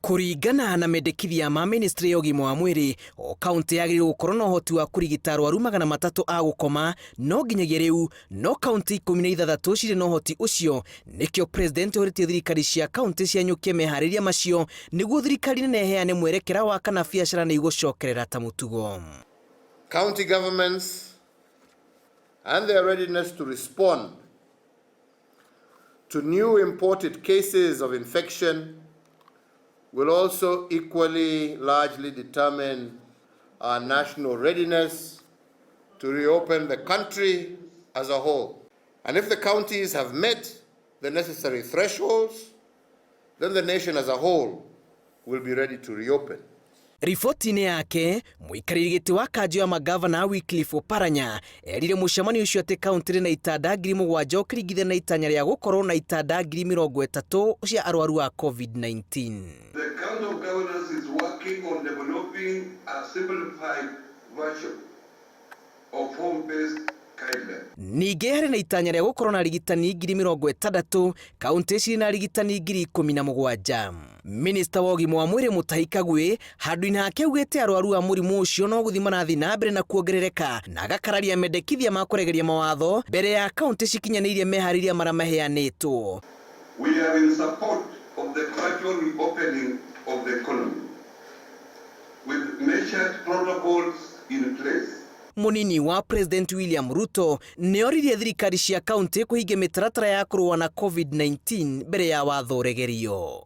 Kũringana na mendekithia ma ministry ya ũgima wa mwĩrĩ, o kaunti yagĩrĩirwo gũkorwo na ũhoti wa kũrigita arwaru 300 a gũkoma, no nginyagia rĩu no kaunti 16 cirĩ na ũhoti ũcio. Nĩkĩo president orĩtie thirikari cia kaunti cianyũkie meharĩria macio nĩguo thirikari nene ĩheane mwerekera wa kana biacara nĩ igũcokerera ta mũtugo. County governments and their readiness to respond to new imported cases of infection will also equally largely determine our national readiness to reopen the country as a whole. And if the counties have met the necessary thresholds, then the nation as a whole will be ready to reopen. Riboti-inĩ yake, mũikarĩri gĩtĩ wa kanjũ ya magavana Wycliffe Oparanya erire mũcemanio ũcio atĩ kaunti ĩrĩ na itanda 7,000 ũkĩringithania na itanya rĩa gũkorwo na itanda 30,000 cia arwaru a COVID-19. The Council of Governors is working on developing a simplified version of home-based guidelines. Ningĩ harĩ na itanya rĩa gũkorwo na arigitani 60,000, kaunti cirĩ na arigitani 17,000. Minista wa ũgima wa mwĩrĩ Mutahi Kagwe handũ-inĩ hake augĩte arwaru a mũrimũ ũcio no gũthiĩ marathiĩ na mbere na kuongerereka na agakararia mendekithia ma kũregeria mawatho mbere ya kaunti cikinyanĩirie meharĩria marĩa maheanĩtwo. We are in support of the gradual reopening of the economy with measured protocols in place. Mũnini wa President William Ruto nĩ oririe thirikari cia kaunti kũhingia mĩtaratara ya kũrũa na COVID-19 mbere ya watho ũregerio.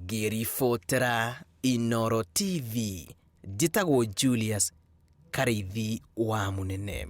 Ngĩribotera Inooro TV, njĩtagwo Julius Karĩithi wa Mũnene.